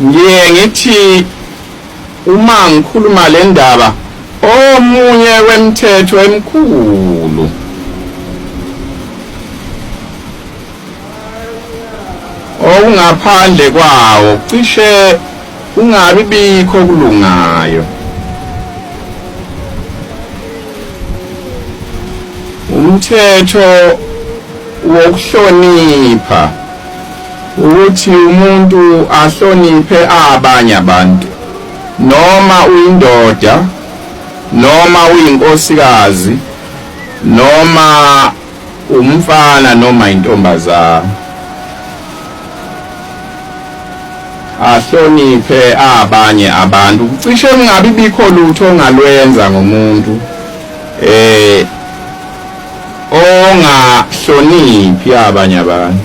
Ngiye ngithi uma ngikhuluma le ndaba omunye wemthetho emikhulu okungaphandle kwawo cishe kungabi bikho okulungayo. Umthetho wokuhlonipha ukuthi umuntu ahloniphe abanye abantu noma uyindoda noma uyinkosikazi noma umfana noma intombazana ahloniphe abanye abantu cishe kungabi bikho lutho ongalwenza ngomuntu eh ongahloniphi abanye abantu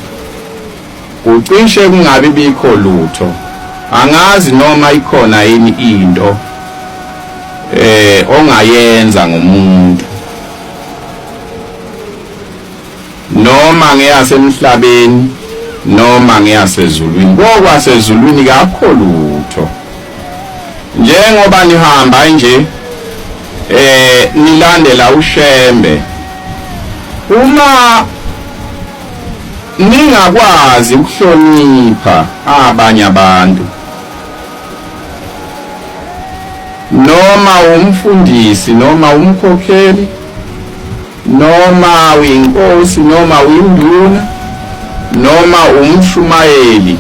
kucishe kungabi bikho lutho angazi noma ikhona yini into eh ongayenza ngomuntu noma ngeyasemhlabeni noma ngeyasezulwini kokwasezulwini kakho lutho njengoba nihamba nje eh nilandela uShembe uma ningakwazi ukuhlonipha abanye abantu noma umfundisi noma umkhokheli noma uyinkosi noma uyinduna noma umshumayeli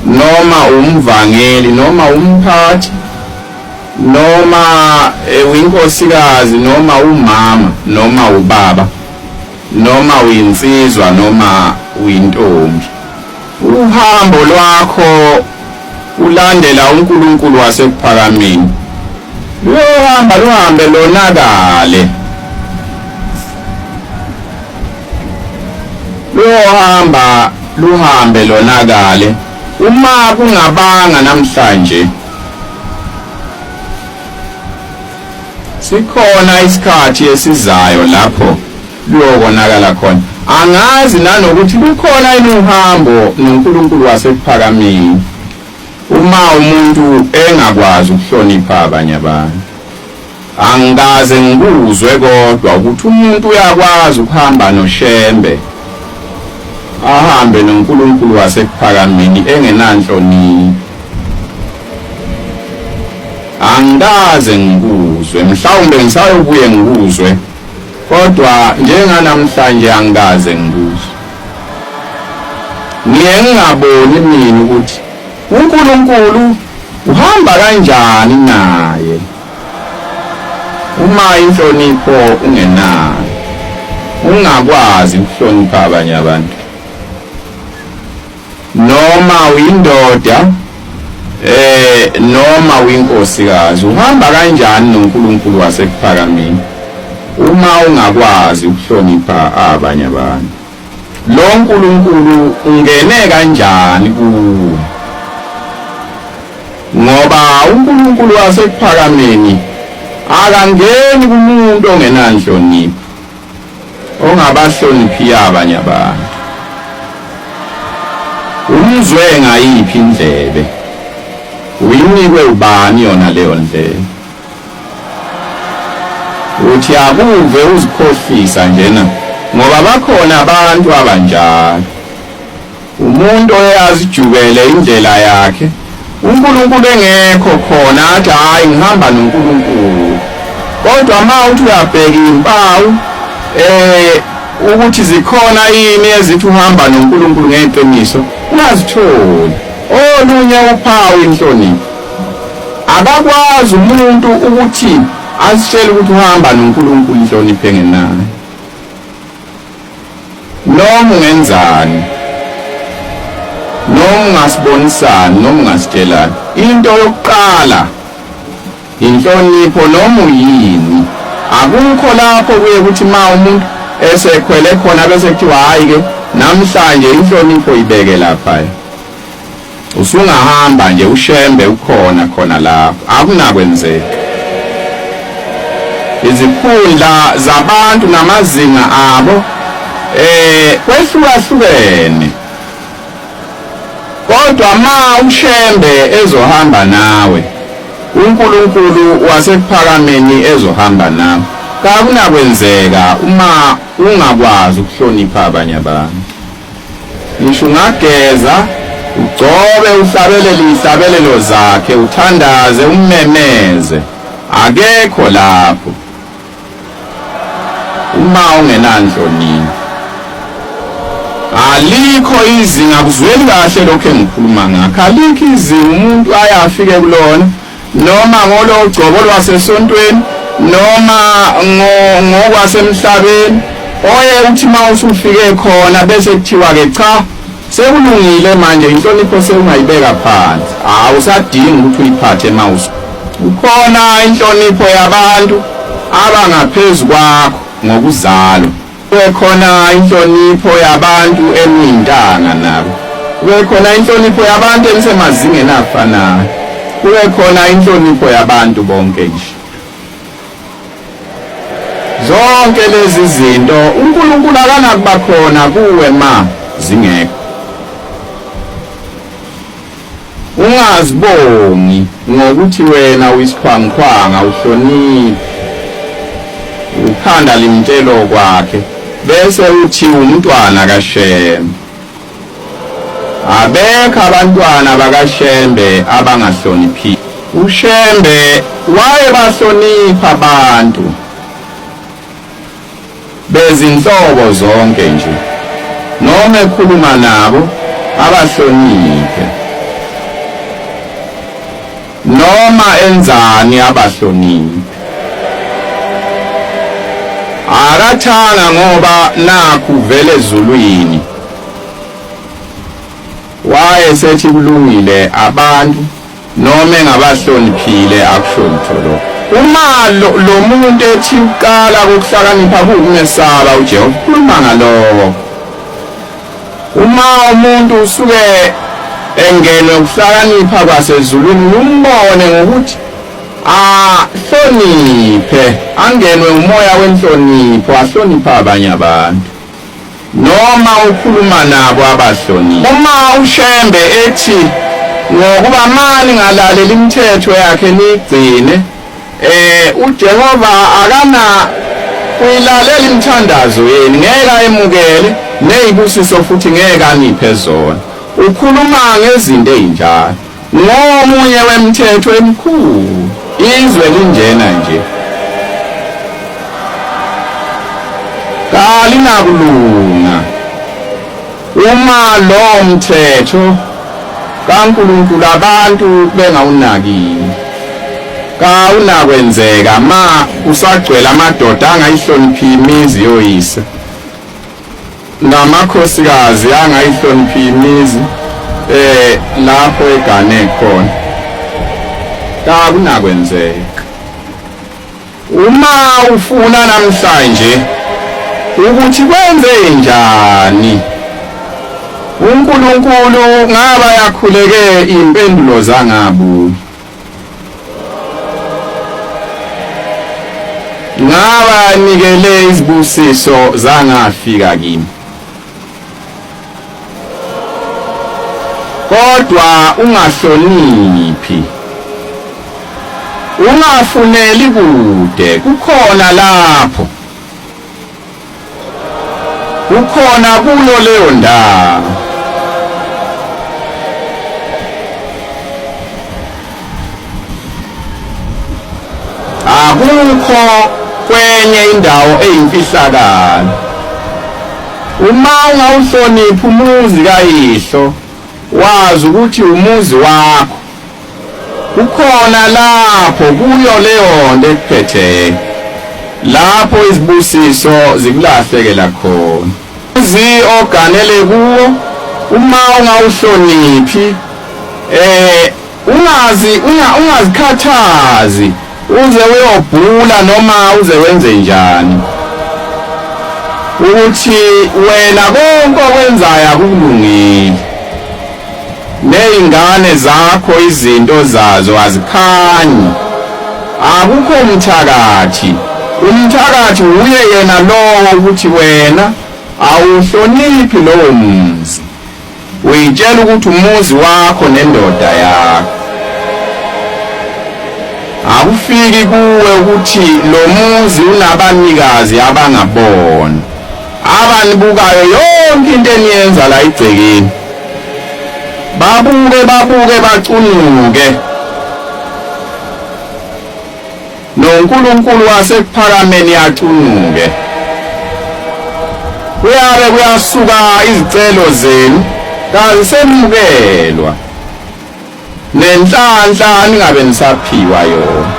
noma umvangeli noma umphathi noma eh, uyinkosikazi noma umama noma ubaba noma uyinsizwa noma uyintombi uhambo lwakho ulandela uNkulunkulu wasekuphakameni luyohamba luhambe lonakale luyohamba luhambe lonakale uma kungabanga namhlanje sikhona isikhathi esizayo lapho luyokonakala khona angazi nanokuthi lukhona yini uhambo noNkulunkulu wasekuphakameni uma umuntu engakwazi ukuhlonipha abanye abantu angikaze ngikuzwe kodwa ukuthi umuntu uyakwazi ukuhamba noShembe ahambe noNkulunkulu wasekuphakameni engenanhlonipho angikaze ngikuzwe mhlawumbe ngisayobuye ngikuzwe kodwa njenganamhlanje angikaze ngikuzwe ngiye ngingaboni mina ukuthi uNkulunkulu uhamba kanjani naye uma inhlonipho ungenayo ungakwazi ukuhlonipha abanye abantu noma uyindoda eh noma uyinkosikazi uhamba kanjani noNkulunkulu wasekuphakameni uma ungakwazi ukuhlonipha abanye abantu lo nkulunkulu ungene kanjani kuwe ngoba uNkulunkulu wasekuphakameni akangeni kumuntu ongenanhlonipho ongabahloniphi abanye abantu umzwe ngayiphi indlebe uyinikwe ubani yona leyo ndlebe uthi akuve uzikhohlisa njena ngoba bakhona abantu abanjalo Umuntu oyazijubele indlela yakhe uNkulunkulu engekho khona athi hayi ngihamba noNkulunkulu kodwa uma uthi uyabheka impawu eh ukuthi zikhona yini ezithi uhamba noNkulunkulu ngeqiniso ungazitholi olunye uphawu inhlonipho akakwazi umuntu ukuthi asitshele ukuthi uhamba noNkulunkulu inhlonipho engenayo Noma ungenzani, noma ungasibonisani, noma ungasitshelani, into yokuqala inhlonipho noma uyini. Akukho lapho kuye ukuthi ma umuntu esekhwele khona bese kuthiwa hhayi ke namhlanje inhlonipho ibeke lapha. Usungahamba nje uShembe ukhona khona lapho akunakwenzeka. Izikhundla zabantu namazinga abo eh kwehlukahlukene. Kodwa ma uShembe ezohamba nawe, uNkulunkulu wasekuphakameni ezohamba nawe, kakunakwenzeka uma ungakwazi ukuhlonipha abanye abantu. Ngisho ungageza, ugcobe, uhlabelele izihlabelelo zakhe, uthandaze, ummemeze, akekho lapho. Uma ungenanhlonipho. Alikho izinga, akuzweli kahle lokho engikhuluma ngakho. Alikho izinga umuntu aye afike kulona noma ngologcobo lwasesontweni noma ngokwasemhlabeni oye uthi uma usufike khona bese kuthiwa-ke cha sekulungile manje inhlonipho sewungayibeka phansi awusadingi ukuthi uyiphathe mouse ukhona inhlonipho yabantu abangaphezu kwakho ngokuzalwa Kube khona inhlonipho yabantu eniyintanga nabo. Kube khona inhlonipho yabantu enisemazingeni afanayo. Kube khona inhlonipho yabantu bonke nje. Zonke lezi zinto uNkulunkulu akanakuba khona kuwe ma zingekho. Ungazibongi ngokuthi wena uyisikhwangikhwanga uhloniphi ukhanda limtshelo kwakhe bese uthi umntwana kaShembe. Abekho abantwana bakaShembe abangahloniphi. UShembe wayebahlonipha abantu. Bezinhlobo zonke nje. Noma ekhuluma nabo abahloniphe. Noma enzani abahloniphe. Akathanga ngoba nakhu vele ezulwini. Wayesethi kulungile abantu Noma engabahloniphile akusho lutho lokho. Uma lo muntu ethi uqala kokuhlakanipha kuwukumesaba uJehova, ukhuluma ngalokho. Uma umuntu usuke engenwe ukuhlakanipha kwasezulwini, umbone ngokuthi ahloniphe, angenwe umoya wenhlonipho, ahloniphe abanye abantu. Noma ukhuluma nabo abahloniphi. Uma uShembe ethi ngokuba mani ngalaleli imithetho yakhe niyigcine, eh uJehova akana kuyilalela imithandazo yenu, ngeke ayemukele nezibusiso futhi ngeke aniphe zona. Ukhuluma ngezinto ezinjalo. Ngomunye wemithetho emikhulu izwe linjena nje. Kalinakulunga uma lo mthetho kaNkulunkulu abantu bengawunakile. Kawunakwenzeka ma kusagcwele amadoda angayihloniphi imizi yoyise. Namakhosikazi angayihloniphi imizi eh lapho egane khona. Kakunakwenzeka. Uma ufuna namhlanje ukuthi kwenze njani uNkulunkulu ngaba yakhuleke impendulo zangabuyi. Ngaba nikele izibusiso zangafika kimi. Kodwa ungahloniphi. Ungafuneli kude kukhona lapho. Ukhona kuyo leyo ndawo. Akukho kwenye indawo eyimfihlakalo. Uma ungawuhloniphi umuzi kayihlo, wazi ukuthi umuzi wakho. Kukhona lapho kuyo leyo nto ekuphetheyo lapho izibusiso zikulahlekela khona. Umuzi oganele kuwo uma ungawuhloniphi eh ungazi ungazikhathazi uze uyobhula noma uze wenze njani ukuthi wena konke okwenzayo akukulungile. Nezingane zakho izinto zazo azikhanyi. Akukho mthakathi. Umthakathi wuye yena lowo ukuthi wena awuhloniphi lowo muzi. Uyitshela ukuthi umuzi wakho nendoda yakho. Akufiki kuwe ukuthi lo muzi unabanikazi abangabona. Abanibukayo yonke into eniyenza la igcekeni. Babuke babuke bacunuke. NoNkulunkulu wasekuphakameni acunuke. Kuyabe kuyasuka izicelo zenu kazisemukelwa. Nenhlanhla ningabe nisaphiwa yona.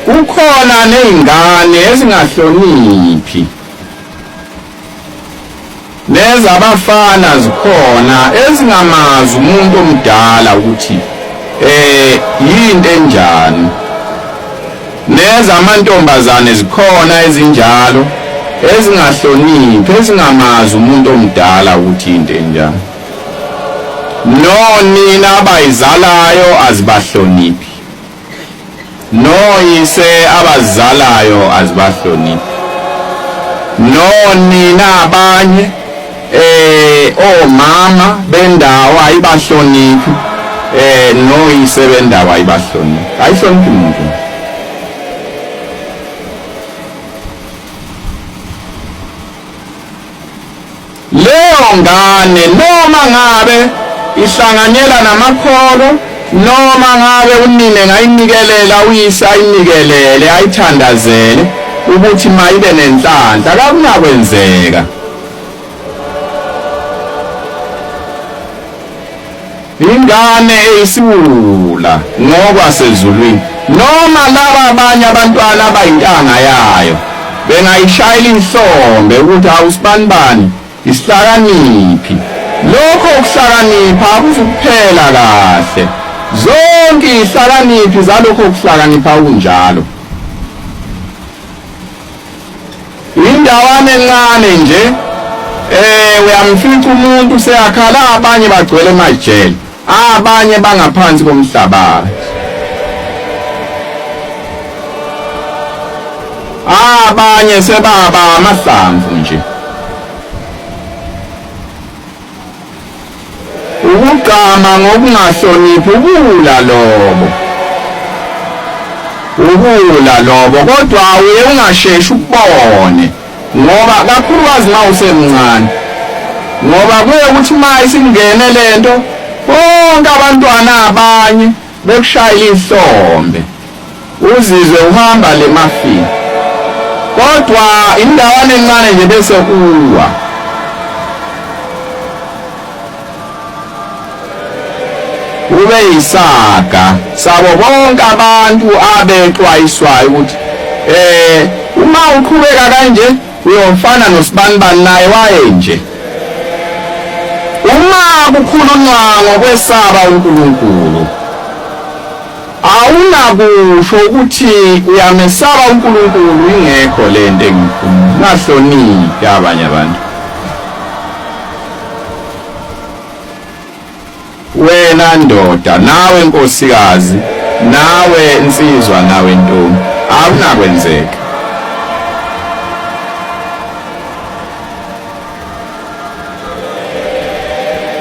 Kukhona nezingane ezingahloniphi. Nezabafana zikhona ezingamazi umuntu omdala ukuthi eh yinto enjani. Nezamantombazane zikhona ezinjalo ezingahloniphi ezingamazi umuntu omdala ukuthi into enjani. Nonina abayizalayo azibahloniphi. Noyise abazalayo azibahloniphi. Nonina abanye eh omama bendawo ayibahloniphi eh noyise bendawo ayibahloniphi. Ayihloniphi umuntu. Leyo ngane noma ngabe ihlanganyela namakholwa noma ngabe unina engayinikelela uyise ayinikelele ayithandazele ukuthi mayibe nenhlanhla kakunakwenzeka. Ingane eyisiwula ngokwasezulwini noma laba abanye abantwana abayintanga yayo bengayishayela inhlombe ukuthi awusibanibani isihlakaniphi lokho ukuhlakanipha akuzukuphela kahle zonke izihlakaniphi zalokho kuhlakanipha kunjalo Indawana encane nje eh uyamfica umuntu seyakhala abanye bagcwele emajele abanye bangaphansi komhlabathi abanye sebaba amahlamvu nje Ukugqama ngokungahloniphi ubuwula lobo. Ubuwula lobo kodwa uye ungasheshi ukubone ngoba kakhulukazi uma usemncane. Ngoba kuye ukuthi uma isingene lento bonke abantwana abanye bekushayela ihlombe. Uzizwe uhamba le mafini. Kodwa indawana encane nje bese uwa. Ube yisaga sabo bonke abantu abexwayiswayo ukuthi eh uma uqhubeka kanje uyofana nosibanibani naye waye nje. Uma kukhulunywa ngokwesaba uNkulunkulu Awunakusho ukuthi uyamesaba uNkulunkulu ingekho lento engikhuluma. Ungahloniphi abanye abantu. Wena ndoda, nawe nkosikazi, nawe nsizwa, nawe ntombi, akunakwenzeka.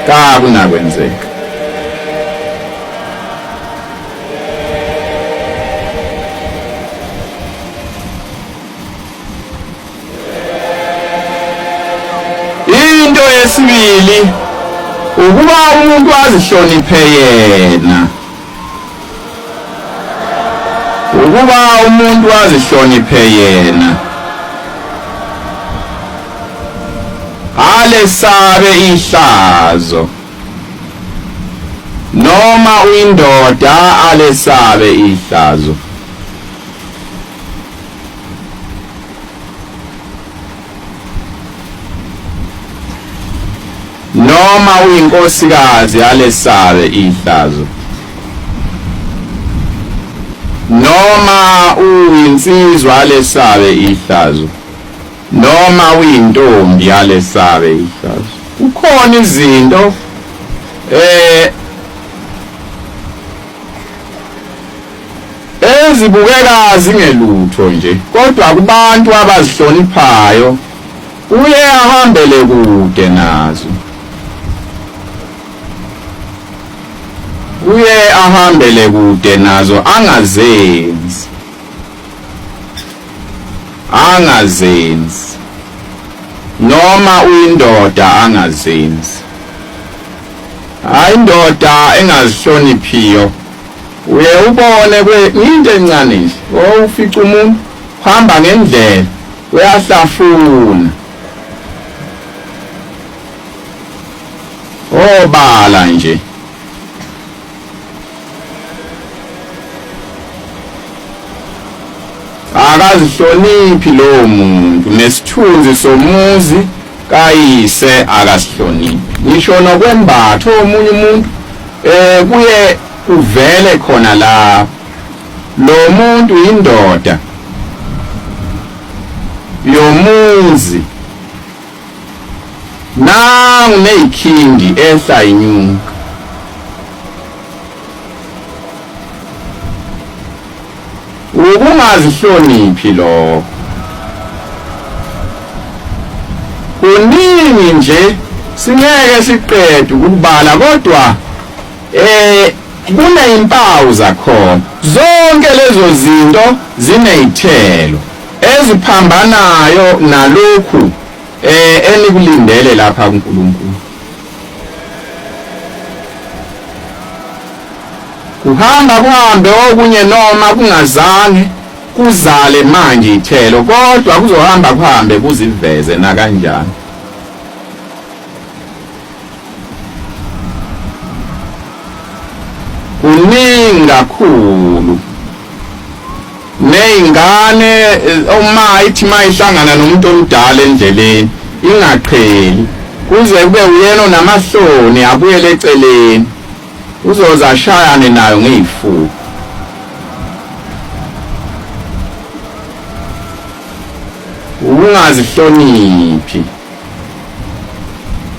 Kakunakwenzeka. Into yesibili ukuba umuntu azihloniphe yena. Ukuba umuntu azihloniphe yena. Alesabe ihlazo. Noma uyindoda alesabe ihlazo. Noma uyinkosikazi alesabe ihlazo. Noma uyinsizwa alesabe ihlazo. Noma uyintombi alesabe ihlazo. Kukhona izinto eh ezibukeka zingelutho nje kodwa kubantu abazihloniphayo. Uye ahambele kude nazo. Uye ahambele kude nazo angazenzi. Angazenzi. Noma uyindoda angazenzi. Hayi indoda engazihloniphiyo uye ubone kwe into encane nje owufica umuntu hamba ngendlela uyahlafuna obala nje akazihloniphi lowo muntu nesithunzi somuzi kayise akasihloniphi ngisho nokwembatha omunye umuntu eh kuye kuvele khona la lo muntu indoda yomuzi nangu neyikhindi ehla inyuka Ukungazihloniphi lokho. Kuningi nje singeke siqede ukubala kodwa eh kunezimpawu zakhona. Zonke lezo zinto zinezithelo eziphambanayo nalokhu eh enikulindele lapha kuNkulunkulu. Kuhamba kuhambe okunye noma kungazange kuzale manje ithelo kodwa kuzohamba kuhambe kuziveze nakanjani. Kuningi kakhulu ney'ngane eh, uma ithi uma ihlangana nomuntu omdala endleleni ingaqheli kuze kube uyena onamahloni abuyele eceleni Uzoze ashayane nayo ngezifuba. Ukungazihloniphi.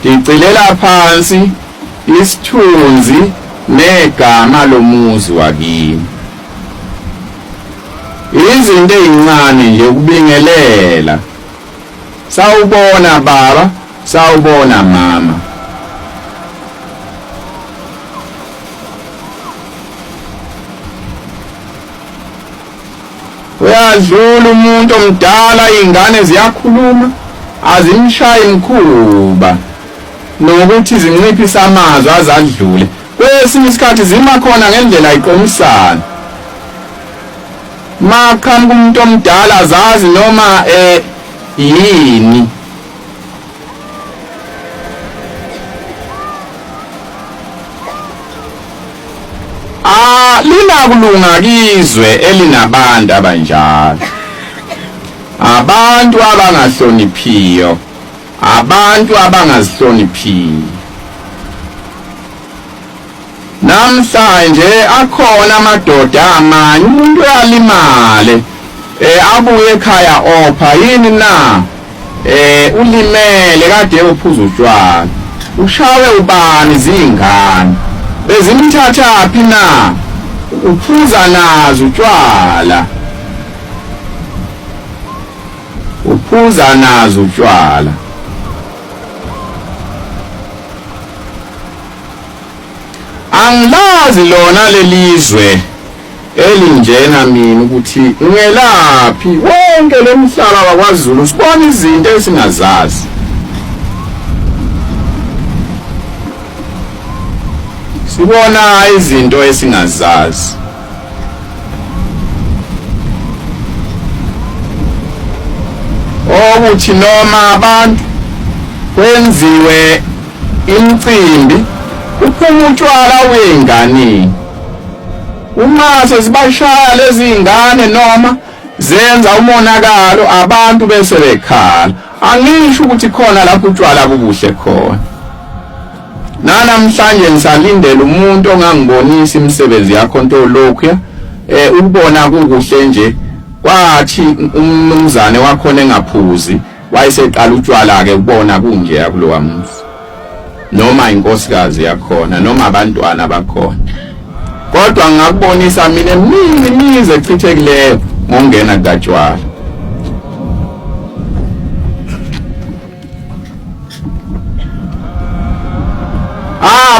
Dicilela phansi isithunzi negama lomuzi wakini. Izinto ezincane nje ukubingelela. Sawubona baba, sawubona mama. Uyadlula umuntu omdala izingane ziyakhuluma azimshayi mkhuba nokuthi zinciphise amazwi azadlule kwesinye isikhathi zima khona ngendlela iqomisana maqhamuka umuntu omdala azazi noma eh yini Ah linakulunga kizwe elinabantu abanjalo abantu abangahloniphiyo abantu abangazihloniphiyo Namhlanje akhona amadoda amanye umuntu uyalimale eh abuye ekhaya opha yini na eh ulimele kade uphuza utshwala ushawe ubani zingane bezimthathaphi na uphuza nazo utshwala uphuza nazo utshwala Angilazi lona lelizwe elinjena mina ukuthi ngelaphi wonke lo mhlaba wakwaZulu sibona izinto esingazazi sibona izinto esingazazi okuthi noma abantu kwenziwe imicimbi kuphuma utshwala uyey'nganeni uma sezibashaya lezi ngane noma zenza umonakalo abantu bese bekhala angisho ukuthi khona lapho utshwala bubuhle khona nanamhlanje ngisalindele umuntu ongangibonisa imisebenzi yakho nto lokhuya eh ukubona kukuhle nje kwathi umnumzane wakhona engaphuzi wayeseqala utshwala ke ubona kunje kulowa muzi noma inkosikazi yakhona noma abantwana bakhona kodwa ngingakubonisa mina miningi imizi echithekileyo ngokungena kukatshwala.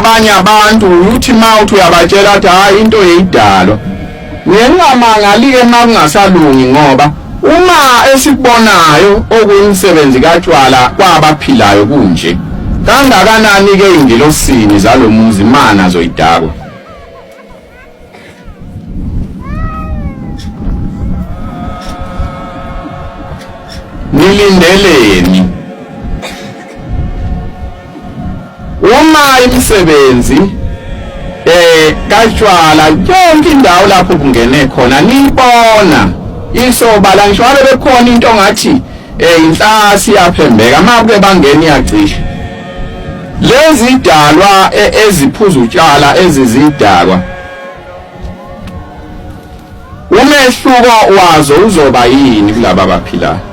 Abanye abantu uthi ma uthi uyabatshela athi hayi into yeyidalwa. Ngingamangali-ke ma kungasalungi ngoba uma esikubonayo okuyimisebenzi katshwala kwabaphilayo kunje kangakanani-ke ingilosini zalomuzi ma nazo idakwa. Nilindeleni uma imisebenzi eh katshwala yonke indawo lapho kungene khona nibona isobala ngisho ngabe bekhona into ngathi eh inhlasi yaphembeka makuke bangena iyacisha lezi dalwa e, eziphuza utshala ezizidakwa umehluko wazo uzoba yini kulaba abaphilayo?